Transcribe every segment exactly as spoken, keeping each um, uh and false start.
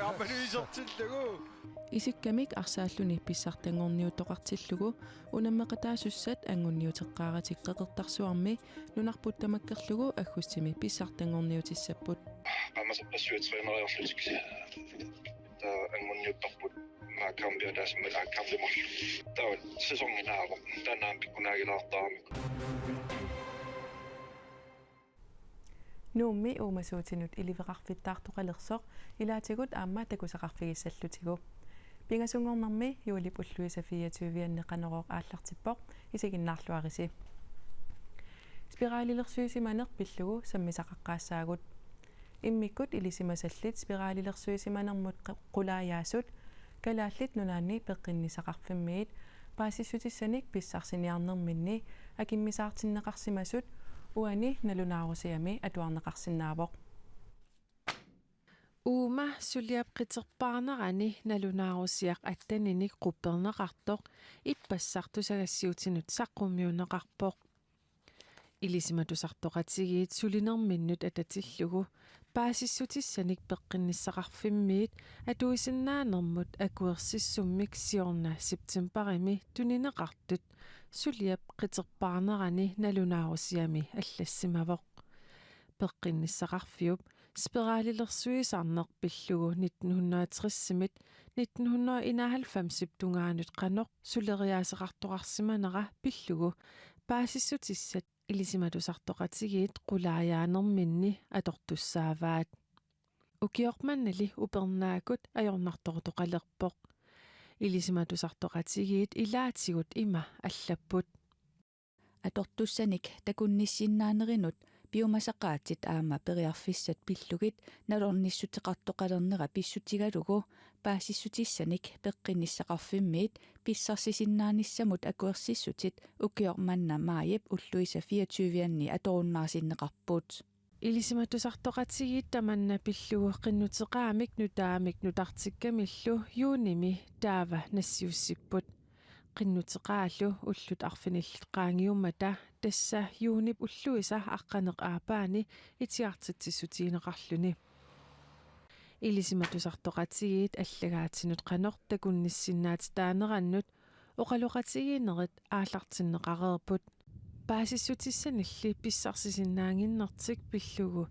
Aammalu isertillugu. Isikkamik arsaalluni pissartanngorniuttoqartillugu unammeqataasussat angunniuteqqaaratik Qeqertarsuarmi nunarput tamakkerlugu aggustimi pissartanngorniutissapput. Aamma sappassui træneriarlutik. Taava angunniuttarput maakkaampiataasimmat aakkaampimarlu. Taava sæsoni naavoq. Taanna aamma pikkunaagilaartaramik. Nuummi uumasuutinut iliveqarfittaartoqalersoq ilaatigut aamma takusaqarfigissallutigu. Pingasunngornermi juulip ulluisa fireogtyve-anni Qanorooq aallartippoq, isiginnaarluarisi. Spiralilersuisimaneq pillugu sammisaqaqqaassaagut. Immikkut ilisimasallit spiralilersuisimanermut qa-, qulaajaasut Kalaallit Nunaanni Peqqinnissaqarfimmiit paasissutissanik pissarsiniarnerminni akimmisaartinneqarsimasut uani nalunaarusiami atuarneqarsinnaavoq. Uuma suliap qiterpaarnerani nalunaarusiaq atteninik qupperneqartoq ippassaq tusagassiutinut saqqummiunneqarpoq. Ilisimatusartoqatigiit sulinerminnut atatillugu paasissutissanik Peqqinnissaqarfimmiit atuisinnaanermut akuersissummik siorna septembarimi tunineqartut suliap qiterpaarnerani nalunaarusiami allassimavoq. Peqqinnissaqarfiup spiralilersuisarneq pillugu nitten hundrede og tres-imit nitten hundrede og enoghalvfems-ip tungaanut qanoq suleriaaseqartoqarsimanera pillugu paasissutissat ilisimatusartoqatigiit qulaajaanerminni atortussaavaat. Ukioq mannali upernaakkut ajornartortoqalerpoq. Ilisimatusartoqatigiit ilaatigut ima allapput: Atortussanik takunnissinnaanerinut piumasaqaatit aamma periarfissat pillugit nalornissuteqartoqalernera pissutigalugu paasissutissanik Peqqinnissaqarfimmiit pissarsisinnaanissamut akuersissutit ukioq manna maajip ulluisa fireogtyve-anni atorunnaarsinneqarput. Ilisimatusartoqatigiit tamanna pillugu qinnuteqaamik nutaamik nutartikkamillu juunimi taava nassiussipput. Qinnuteqaallu ullut arfinillit qaangiummata, tassa juunip ulluisa aqqaneq-aappaani itigartitsissutigineqarluni. Ilisimatusartoqatigiit allagaatinut qanoq takunnissinnaatitaanerannut oqaloqatigiinnerit aallartinneqareerput. Paasissutissanilli pissarsisinnaannginnertik pillugu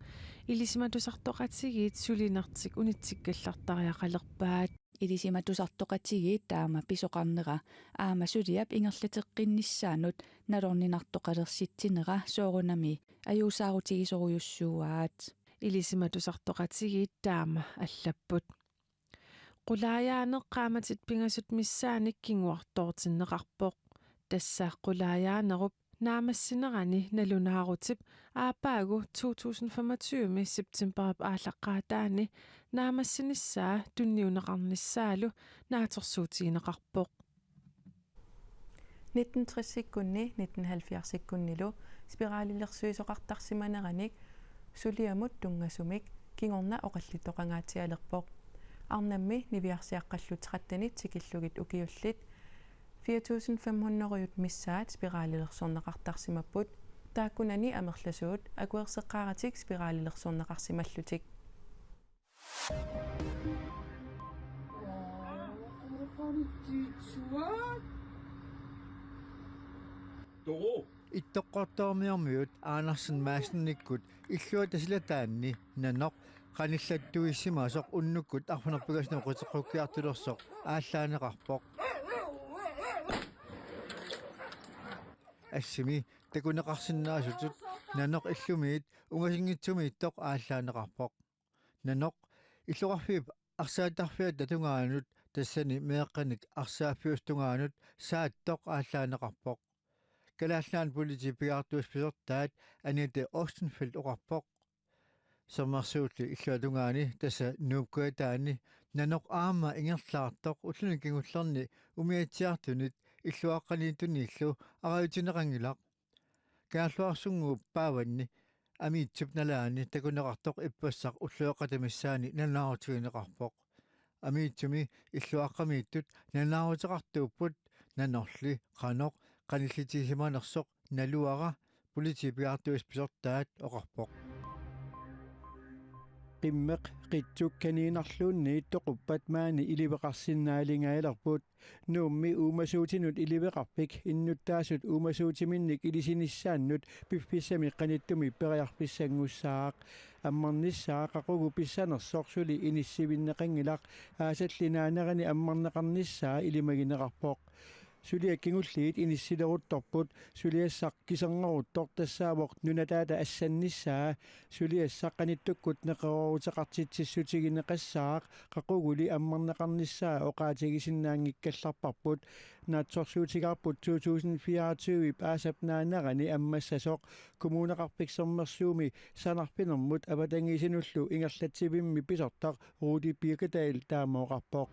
ilisimatusartoqatigiit sulinertik unitsikkallartariaqalerpaat. Ilisimatusartoqatigiit taama pisoqarnera aamma suliap ingerlateqqinnissaanut nalorninartoqalersitsinera soorunami ajuusaarutigisorujussuuaat. Ilisimatusartoqatigiit taama allapput. Qulaajaaneq qaammatit pingasut missaannik kinguartoortinneqarpoq. Tassa qulaajaanerup naammassinerani nalunaarutip aappaagu to tusind femogtyve septemberip aallaqqaataani naammassinissaa tunniunneqarnissaalu naatsorsuutigineqarpoq. Nitten tres-ikkunni nitten halvfjerds-ikkunnilu spiralilersuisoqartarsimaneranik suliamut tunngasumik kingorna oqallittoqangaatsialerpoq. Arnammi niviarsiaqqallu tretten-it tikillugit ukiullit fire tusind fem hundrede-t missaat spiralilersorneqartarsimapput. Taakkunani amerlasuut akuerseqqaaratik spiralilersorneqarsimallutik. Ittoqqortoormiormiut Andersen Madsenikkut illuata silataanni nanoq qanillattuissimasoq unnukkut arfineq-pingasunut qiteqqukkiartulersoq aallaaneqarpoq. Assimi takuneqarsinnaasutut nanoq illumiit ungasinngitsumiittoq aallaaneqarpoq. Nanoq illoqarfiup arsaattarfiata tungaanut tassani meeqqanik arsaaffiusoq tungaanut saattoq aallaaneqarpoq. Kalaallit Nunaanni Politiit piaartuussat pisortaat Anette Ostenfeldt oqarpoq: Sermersuulli illuatungaani tassa Nuup Kujataani nanoq aamma ingerlaartoq ulluni kingullerni umiatsiartunit illuaqqaniittunillu arajutinneqanngilaq. Kangerluarsunnguup paavanni Amiitsup nalaani takuneqartoq ippassaq ulloqeqqata missaani nalunaarutigineqarpoq. Amiitsumi illuaqqamiittut nalunaaruteqartuupput nanorli qanoq qanillitigisimanersoq naluara, Politiit piaartuussat pisortaat oqarpoq. qimmeq qitsuk kaniinnarluunniit toquppat maani iliveqarsinnaalinngajalerput. Nuummi uumasuutinut iliveqarfik innuttaasut uumasuutiminnik ilisinissaannut piffissami qanittumi periarfissanngussaaq. Ammarnissaa qaqugu pissanersoq suli inissivinneqanngilaq, aasalli naanerani ammarneqarnissaa ilimagineqarpoq. Suliat kingulliit inissileruttorput, suliassaq kiserngeruttoq tassaavoq nunataata assannissaa. Suliassaq qanittukkut neqerooruteqartitsissutigineqassaaq, qaquguli ammarneqarnissaa oqaatigisinnaanngikkallarparput. Naatsorsuutigaarput to tusind fireogtyve aasap naanerani ammassasoq. Kommuneqarfik Sermersuumi sanarfinermut avatangiisinullu ingerlatsivimmi pisortaq Rudi Birkedal taama oqarpoq.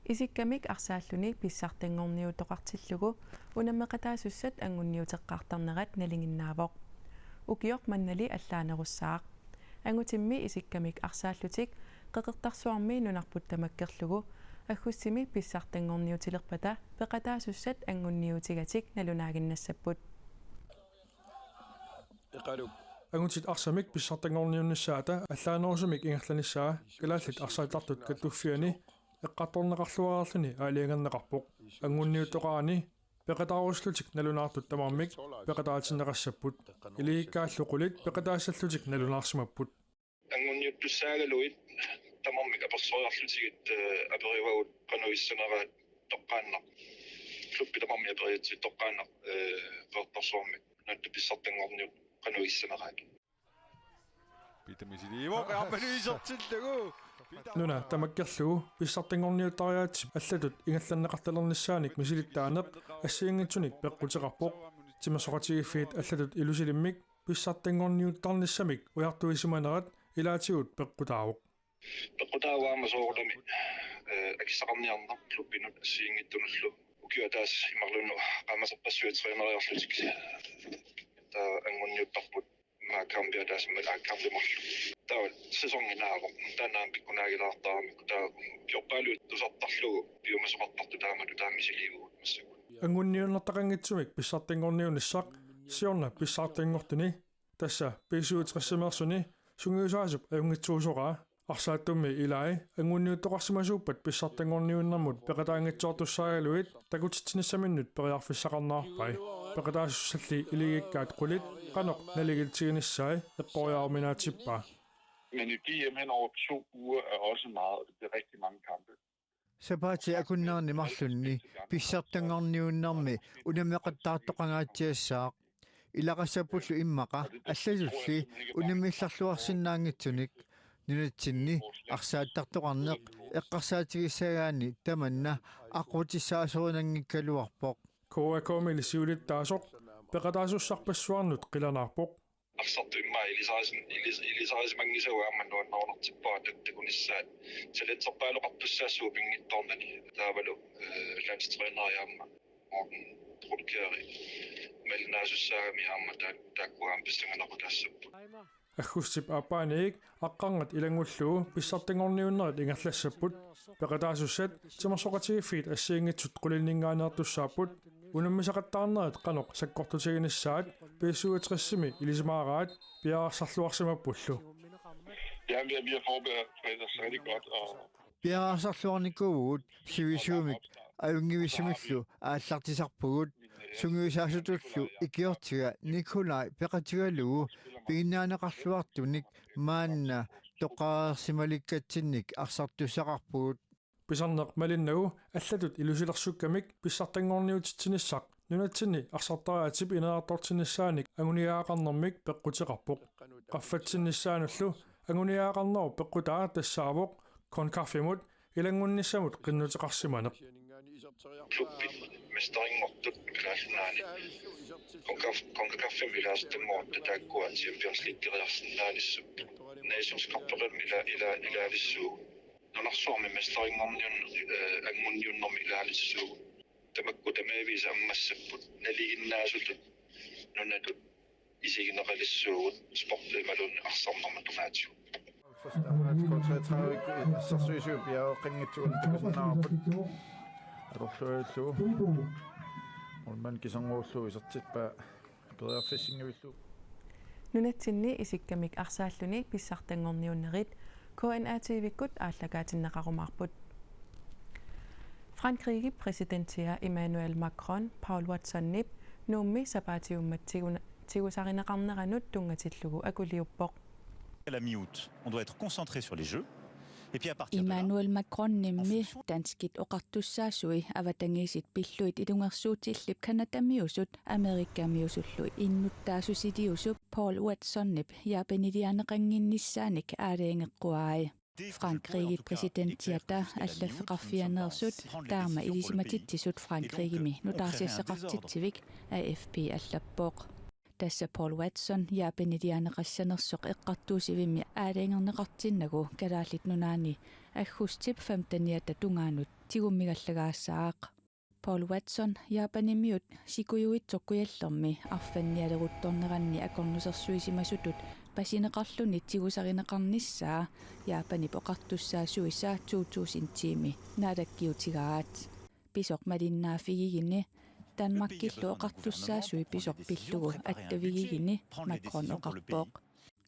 Isikkamik arsaalluni pissartanngorniuttoqartillugu unammeqataasussat angunniuteqqaartarnerat nalinginnaavoq. Ukioq mannali allaanerussaaq. Angutimmi isikkamik arsaallutik Qeqertarsuarmi nunarput tamakkerlugu aggustimi pissartanngorniutilerpata peqataasussat angunniutigatik nalunaaginnassapput. Angutit arsamik pissartanngorniunnissaata allaanerusumik ingerlanissaa Kalaallit Arsaattartut Kattuffianni eqqartorneqarluareerluni aalajangerneqarpoq. Angunniuttoqarani peqataarusullutik nalunaartut tamarmik peqataatinneqassapput. Iligikkaallu qulit peqataassallutik nalunaarsimapput. Angunniuttussaagaluit tamarmik apersoriarlutigit, eh, aperivagut qanoq issaneraat toqqaannaq. Klubbi tamarmik aperiatsigit toqqaannaq, eh, Qeqertarsuarmi nunatsinni pissartanngorniut qanoq issaneraat. Peter Misiliivoq aammalu isertillugu. Nuna tamakkerlugu pissartanngorniuttariaatsip allatut ingerlanneqartalernissaanik misilittaaneq assigiinngitsunik peqquteqarpoq. Timersoqatigiiffiit allatut ilusilimmik pissartanngorniuttarnissamik ujartuisimanerat ilaatigut peqqutaavoq. Peqqutaavoq aamma soorunami, eh, akissaqarniarneq klubbinut assigiinngitsunullu. Ukioq ataaseq imaluunniit qaammaterpassuit træneriarlutik. Taava angunniuttarput maakkaampiataasimmat aakkaampimarlu. Taava sæsoni naavoq. Taanna aamma pikkunaagilaartaramikku taava ukiorpaaluit tusartarlugu piumasoqartartut taamatut taama misiliivugut massakkut. Angunniunnertaqanngitsumik pissartanngorniunissaq siorna pissartanngortuni, tassa B syvogtresimeersuni, sungiusaasup ajunngitsuusoraa. Arsaattummi ilai angunniuttoqarsimasuuppat pissartanngorniunnermut peqataanngitsoortussaagaluit takutitsinissaminnut periarfissaqarnerarpai. Peqataasussalli iligikkaat qulit qanoq naligiitiginissai eqqoriaruminaatsippaa. Men ideen hen over to uger er også meget, og det bliver rigtig mange kampe. Sapaatip akunnerani marlunni pissartanngorniunnermi unammeqattaartoqangaatsiassaaq. Ilaqassappullu immaqa allatulli unammillerluarsinnaanngitsunik. Nunatsinni arsaattartoqarneq eqqarsaatigissagaanni tamanna aqqutissaasorinanngikkaluarpoq. K A K-mi siulittaasoq peqataasussarpassuarnut qilanaarpoq. Arsartut immaqa ilisarisin-, ilis-, ilisarisimanngisagut aamma nuannerunartippara tat-, takunissaat. Talenterpaaloqartussaassuugut pinngitsoornani. Taavalu, eh, landstræneri aamma Morten Rulkjæri malinnaasussaagami aamma taa-, taakku aamma pissanganarput taassappat. Aggustip aappaaniit aqqarngat ilanngullugu pissartanngorniunnerit ingerlassapput. Peqataasussat timersoqatigiiffiit assigiinngitsut qulinninngaanneertussaapput. Unammisaqattaarnerit qanoq sakkortutiginissaat B syvogtresimi ilisimaaraat piareersarluarsimappullu. Ja, vi har, vi har forberedt os rigtig godt, og piareersarluarnikuuvugut sivisuumik ajunngivissumillu aallartisarpugut. Sungiusaasutullu ikiortiga Nikolai peqatigalugu piginnaaneqarluartunik maanna toqqareersimalikkatsinnik arsartussaqarpugut. Pisarneq malinnagu allatut ilusilersukkamik pissartanngorniutitsinissaq nunatsinni arsartariaatip ineriartortinnissaanik anguniagaqarnermik peqquteqarpoq. Qaffatsinnissaanullu anguniagaqarnerup peqqutaa tassaavoq CONCACAF-imut ilanngunnissamut qinnuteqarsimaneq. Klubbit mesterinngortut Kalaallit Nunaanni CONCACAF, CONCACAF-imi ilaasuttunngortut taakkua Champions Leagueriarsinnaanissarput. Nations Cup-imi ila-, ila-, ilaalissuugut. Nunarsuarmi mesterinngorniun-, eh, angunniunnermi ilaalissuugut. Tamakku tamaviisa ammassapput. Nalinginnaasutut nunatut isigineqalissuugut sportip imaluunniit arsarnermut tungaatigut. Først og fremmest K treogtredive assersuisui piareeqqanngitsugut takusinnaavarput. Atorluarlugu. Målmand kiserngoorlugu isertippaa periarfissinngillugu. Nunatsinni isikkamik arsaalluni pissartanngorniunnerit K N A T V-kkut aallakaatinneqarumaarput. Frankrigip præsidentia Emmanuel Macron Paul Watsonip Nuummi sapaatiummat tiguna-, tigusarineqarneranut tunngatillugu akuliuppoq. La mi-août, on doit être concentré sur les Jeux. Et puis à partir de là, Emmanuel Macronimmi danskit oqartussaasui avatangiisit pillugit ilungersuutillip Canadamiusut Amerikamiusullu innuttaasusiliusup Paul Watsonip Japanilianeqannginnissaanik aalajangeqquai. Frankrigip præsidentiata allaffeqarfianeersut taama ilisimatitsisut Frankrigimi nutaarsiassaqartitsivik A F P allappoq. Tassa Paul Watson Japanilianeqassanersoq eqqartuussivimmi aalajangerneqartinnagu Kalaallit Nunaanni aggustip femteniata tungaanut tigummigallagaassaaq. Paul Watson Japanimiut Shikuyu-itsoq Kujallermi arfannialeruttorneranni akornusersuisimasutut pasineqarluni tigusarineqarnissaa Japanip oqartussaasuisa to tusind tiimi naalakkiutigaat. Pisoq malinnaafigigini Danmarkillu oqartussaasui pisoq pillugu attavigigini Macron oqarpoq.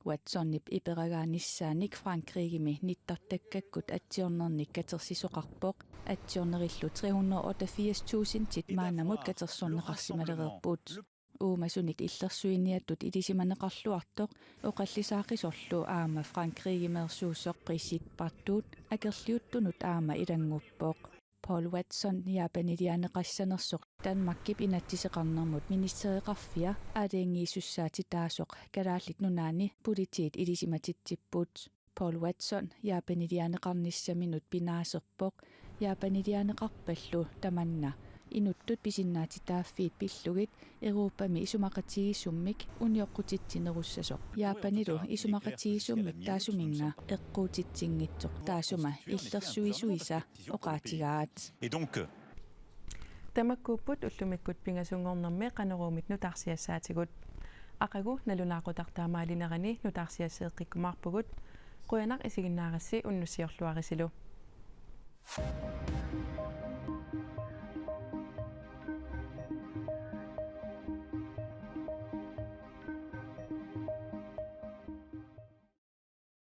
Watsonip iperagaanissaanik Frankrigimi nittartakkakkut atsiornernik katersisoqarpoq, atsiornerillu tre hundrede otteogfirs tusindit maannamut katersorneqarsimalereerput. Uumasunit illersuiniattut ilisimaneqarluartoq oqallisaaqisorlu aamma Frankrigimeersuusoq Brigitte Bardot akerliuttunut aamma ilannguppoq. Paul Watson Japanilianeqassanersoq Danmarkip inatsiseqarnermut ministereqarfia aalajangiisussaatitaasoq Kalaallit Nunaanni politiit ilisimatitsipput. Paul Watson Japanilianeqarnissaminut pinaaserpoq Japanilianeqarpallu tamanna inuttut pisinnaatitaaffiit pillugit Europami isumaqatigiissummik unioqqutitsinerussasoq. Japanilu isumaqatigiissummik taassuminnga eqquutitsinngitsoq taassuma illersuisuisa oqaatigaat. Et donc, euh, Tamakkuupput ullumikkut pingasunngornermi Qanoruumit nutaarsiassaatigut. Aqagu nalunaaqutartaa maalinerani nutaarsiasseeqqikkumaarpugut. Qujanaq isiginnaarassi, unnussiorluarisilu.